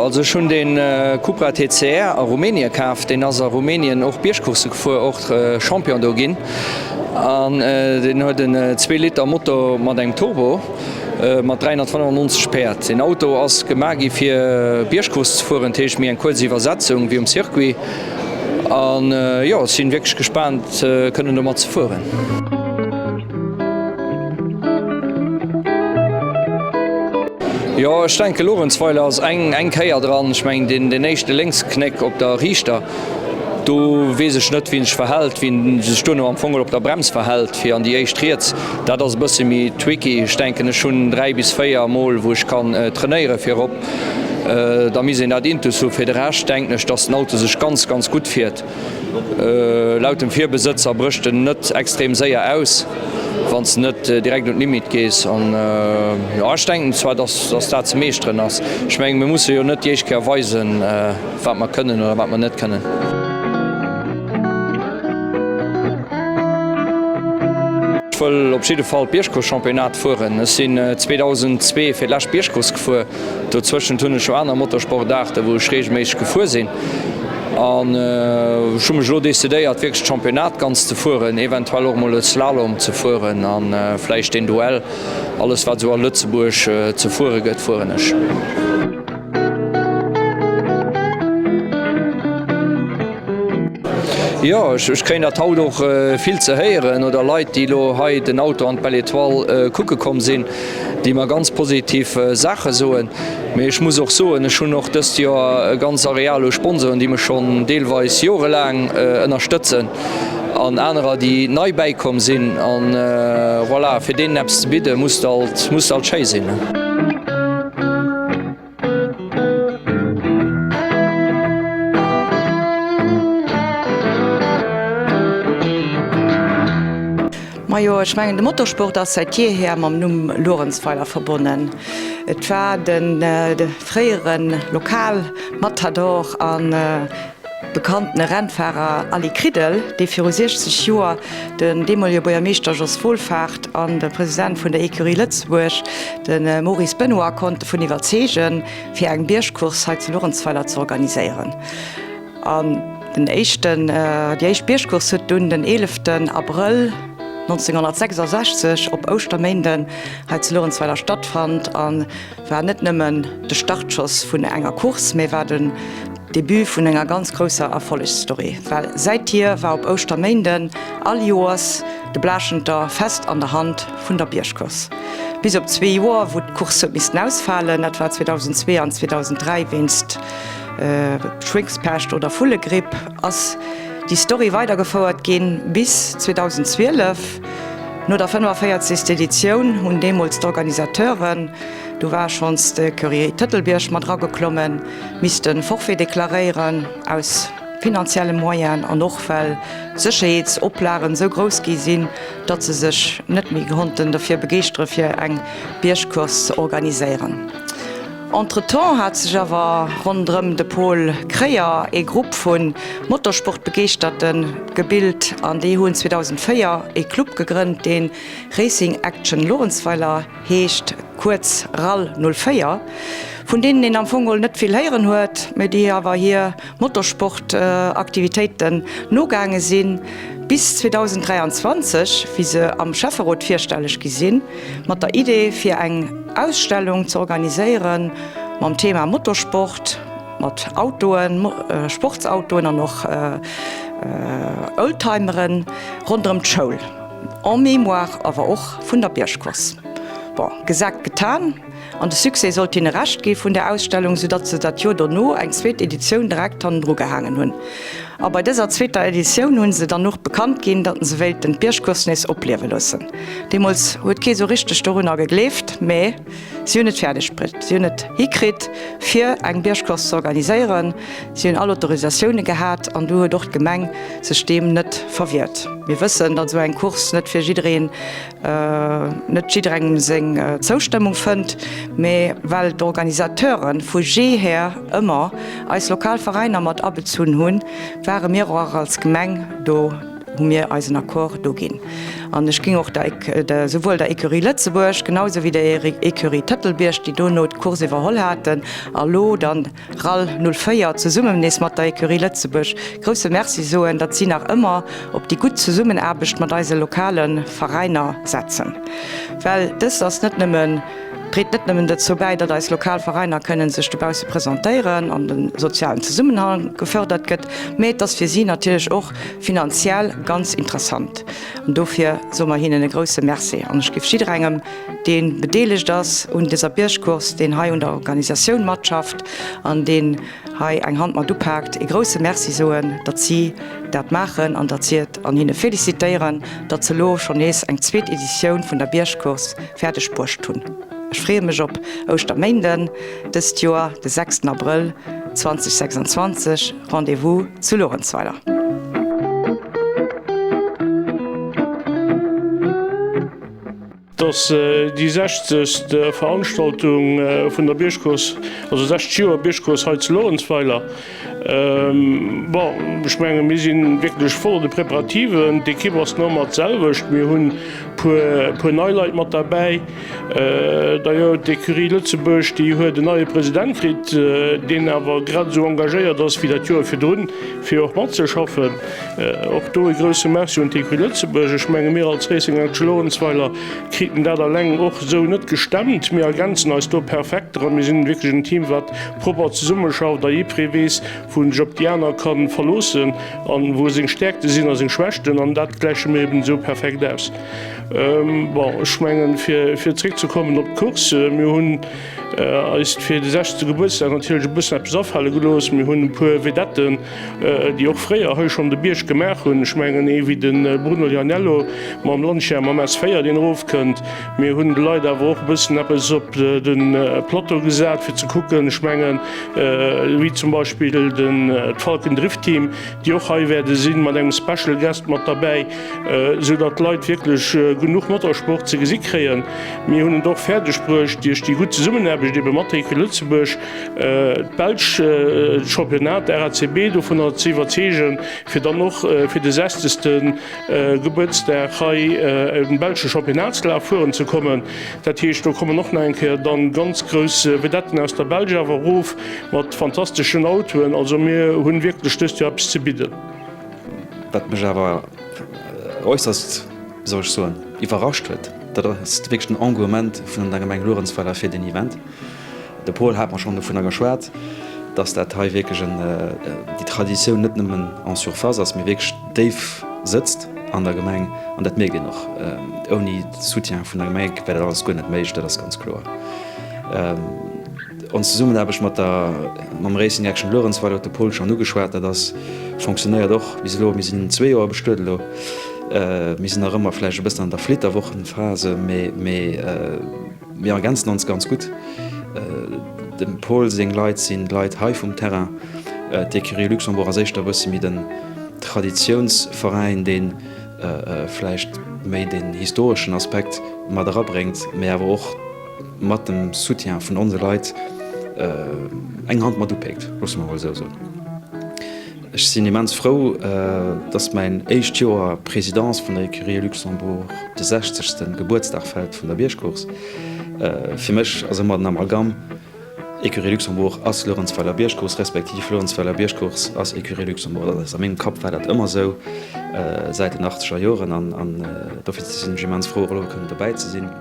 Also ech hunn den Cupra TCR a Rumänien kaf, deen ass a Rumänien och Biergcoursse gefuer, och Champion do ginn an deen huet en zwee Liter Motor mat engem Turbo mat 395 Päerd. Deen Auto ass gemaach gi fir Biergcourse ze fueren, dat heescht méi eng kuerz Iwwersetzung wéi um Circuit. An jo, ech sinn wierklech gespaant kënnen domat ze fueren. Jo, ech denke Luerenzweiler ass eng eng Kéier dran. Ech mengen deen deen éischte Lénksknéck op der Riichter, do weess ech net wéi en sech verhält, wéi en sech duerno am Fong op der Brems verhält fir an déi éischt riets. Dat ass e bësse méi tricky. Ech denken ech hunn 3 bis 4 mol wou ech kann trainéiere fir op. Da misst een dat intus hu. Fir de Rescht denken ech, dass den Auto sech ganz, ganz gutt fiert. Laut dem Virbesëtzer brécht en net extrem séier aus, wann s de net direkt un d'Limit gees. An jo, ech denken zwar, dass dass dat ze meeschteren ass. Ech mengen, mir musse jo net déi éischt Kéier weisen, wat mer kënnen oder wat mer net kënnen. Ech wëll op jidde Fall d'Biergcourse-Championnat fueren. Ech sinn 2002 fir d'lescht Biergcourse gefuer. Dozwëschent hunn ech jo aner Motorsportaarten, wou ech reegelméisseg gefuer sinn. An ech hu mech elo decidéiert, wierklech d'Championnat ganz ze fueren, eventuell och mol e Slalom ze fueren a vläicht een Duell. Alles wat esou a Lëtzebuerg ze fuere gëtt, fueren ech. Jo, ech kréien dat haut och vill ze héieren oder Leit, déi elo hei den Auto an d'Belle Etoile kucke komm sinn. déi mer ganz positiv Saache soen. Mee ech muss och soen, ech hunn och dëst Joer e ganz Areal u Sponsoren, déi mech schonn deelweis jorelaang ënnerstëtzen an anerer, déi nei bäikomm sinn. An voilà, fir deenen eppes ze bidden, muss alt, muss alt schéi sinn. Majo, ech mengen de Motorsport ass säit jeeher mam Numm Luerenzweiler verbonnen. Et war de fréiere Lokalmatador a bekanntene Rennfahrer Aly Kridel, dee viru 60 Joer den deemolege Buergermeeschter Jos Wohlfahrt an de President vun der Ecurie Lëtzebuerg, de Maurice Benoy, konnt dovun iwwerzeegen, fir eng Biergcourse hei zu Luerenzweiler ze organiséieren. An den éischten, déi éischt Biergcourse huet dunn den 11 Abrëll 1966 op Ouschterméinden hei zu Luerenzweiler stattfannt a war net nëmmen de Startschoss vun enger Course, mä war den Debut vun enger ganz grousser Erfollegsstory, well säithier war op Ouschterméinden all Joers de Blaschenter fest an der Hand vun der Biergcourse. Bis op zwee Joer, wou d'Course huet missten ausfalen, dat war 2002 an 2003 wéinst Schwéngspescht oder Vullegripp, ass déi Story weidergefouert ginn bis 2012. No der 45. Editioun hunn deemools d'Organisateuren, do war schonns de Courrier Tëtelbierg mat erageklommen, misste Forfait deklaréieren aus finanzielle Moyenen an och well d'Sécherheetsoplagen esou grouss gi sinn, datt se sech net méi konnten derfir begeeschtere fir eng Biergcourse ze organiséieren. Entretemps hat sech awer ronderëm de Paul Kreyer ee Grupp vu Motorsportbegeeschterte gebilt an déi hunn 2004 ee Club gegrënnt, dee Racing Action Lorentzweiler heescht, kuerz RAL 04, vun deenen een am Fong geholl net vill héieren huet, mä déi awer hir Motorsportaktivitéiten nogaange sinn, bis 2023, wéi se am Schäfferot virstelleg gi sinn, mat der Idee fir eng Ausstellung ze organiséiere mam Thema Motorsport, mat Autoen, Sportsautoen an och Oldtimeren ronderëm d'Schoul, en mémoire awer och vun der Biergcourse. Bon, gesagt getan, an de Succès sollt hinne Recht gi vun der Ausstellung, soudatt se dat Joer dono eng zweet Editioun direkt hannendru gehaangen hunn. A bei dëser zweeter Editioun hu se dann och bekannt ginn, datt se wéilten d'Biergcourse nees opliewe loossen. Deemools huet kee sou richteg dorunner gegleeft, mee si hunn et fäerdeg bruet. Si hunn et hikritt, fir eng Biergcourse ze organiséieren. Si hunn all Autorisatioune gehat an du huet och d'Gemeng sech deem net verwiert. Mir wëssen, datt esou eng Course net fir jiddereen net jidderengem seng Zoustëmmung fënnt, mee well d'Organisateure vu jeeher ëmmer eis lokal Veräiner mat abezunn hunn, ware mir och als Gemeng do, hu mir eisen Accord do ginn. An ech géing och der, souwuel der Ecurie Lëtzebuerg, genau sou wéi der Ecurie Tëtelbierg, déi dono d'Course iwwerholl haten a lo dann RAL 04 zesummen nees mat der Ecurie Lëtzebuerg grousse Merci soen, datt si nach ëmmer op déi gutt Zesummenaarbecht mat eise lokale Veräiner setzen. Well dëst ass net nëmmen, dréit net nëmmen dozou bäi, datt eis lokal Veräiner kënnen sech dobausse presentéieren an de sozialen Zesummenhang gefërdert gëtt, mee et ass fir si natierlech och finanziell ganz interessant. An dofir soe mer hinnen e grousse Merci an ech géif jidderengem, dee bedeelegt ass un dëser Biergcourse, deen hei un der Organisatioun matschafft an deen hei eng Hand mat upaakt, ee grousse Merci soen, datt si dat maachen an datt si et an hinne félicitéieren, datt se elo schonn nees eng zweet Editioun vun der Biergcourse fäerdeg bruecht hunn. Ech freeë mech op Ouschterméinden dëst Joer, de 6 Abrëll 2026. Rendez-vous zu Luerenzweiler. Et ass déi sechzegst Veranstaltung vun der Biergcourse, also 60 Joer Biergcourse hei zu Luerenzweiler. Bon, ech menge mir si wierklech voll an de Preparativen. D'Ekipp ass nach ëmmer d'selwecht. Mir hunn e puer nei Leit mat derbäi. D'ailleurs, d'Ecurie Lëtzebuerg, déi huet en neie President kritt, deen awer grad esou engagéiert ass wéi dat Joer virdrun, fir och matzeschaffen. Och do e grousse Merci un d'Ecurie Lëtzebuerg. Ech menge mir als Racing Action Lorentzweiler kriten dat alleng och esou net gestemmt. Mir ergänzen eis do perfekt dran. Mir sinn wierklech en Team, wat propper zesummeschafft a jiddweree weess, wou en sech op déi aner ka verloossen an wou seng Stäerkte sinn a seng Schwächten. An dat gläiche mir eben esou perfekt aus. Bon, ech mengen, fir zréckzekommen op d'Course, mir hunn eis fir de 60. Gebuertsdag natierlech e bëssen eppes afale gelooss. Mir hunn e puer Vedetten, déi och fréier hei schonn de Bierg gemaach hunn. Ech mengen ee wéi de Bruno Ianniello mam Lancia mam S4, deen erofkënnt. Mir hunn de Leit awer och e bëssen eppes op de Plateau gesat, fir ze kucken. Ech mengen, wéi zum Beispill den d'Falken Drift Team, déi och hei wäerte sinn, mat engem Special Guest mat derbäi, esou datt d'Leit wierklech genuch Motorsport ze gesi kréien. Mir hunn et och fäerdeg bruecht, duerch déi gutt Zesummenaarbecht ebe mat der Equipe Lëtzebuerg, d'belsch Championnat, RACB, dovunner ze iwwerzeegen, fir dann och fir de sechzegste Gebuertsdag hei e belsche Championnatslaf fueren ze kommen. Dat heescht, do kommen och nach eng Kéier dann ganz grouss Vedetten aus der Belsch awer erof mat fantasteschen Autoen. Also mir hunn wierklech dëst Joer eppes ze bidden. Wat mech awer äusserst, wéi soll ech soen, iwwerrascht huet, dat ass wierklech den Engouement vun der Gemeng Luerenzweiler fir deen Event. De Paul hat mer schonn dovunner geschwat, dass dat hei wierklech en, déi Traditioun net nëmmen en surface ass, mee wierklech déif sëtzt an der Gemeng. An dat mierkt een och. Ouni Soutien vun der Gemeng wär dat alles guer net méiglech, dat ass ganz kloer. Ons Zesummenaarbecht mat der, mam Racing Action Luerenzweiler huet de Paul schonn ugeschwat, dat ass, fonctionnéiert och bis elo. Mir sinn zwee Joer bestuet elo. Mir sinn nach ëmmer vläicht e bëssen an der Flitterwochenphase, mee, mee mir ergänzen ons ganz gutt. Dem Paul seng Leit sinn d'Leit hei vum Terrain. D'Ecurie Luxembourg ass éischter e bësse méi den Traditiounsveräin, dee vläicht méi den historeschen Aspekt mat erabréngt, mee awer och mat dem Soutien vun onse Leit eng Hand mat upéckt, loosse mer emol esou soen. Ech sinn immens frou, dass mäin éischt Joer Présidence vun der Ecurie Luxembourg op de 60. Gebuertsdag fält vun der Biergcourse. Fir mech ass ëmmer den Amalgam Ecurie Luxembourg ass Luerenzweiler Biergcourse, respektiv Luerenzweiler Biergcourse ass Ecurie Luxembourg. Dat ass a mengem Kapp war dat ëmmer esou säit den achtzeger Joren an dofir sinn ech immens frou, och elo kënnen dobäi ze sinn.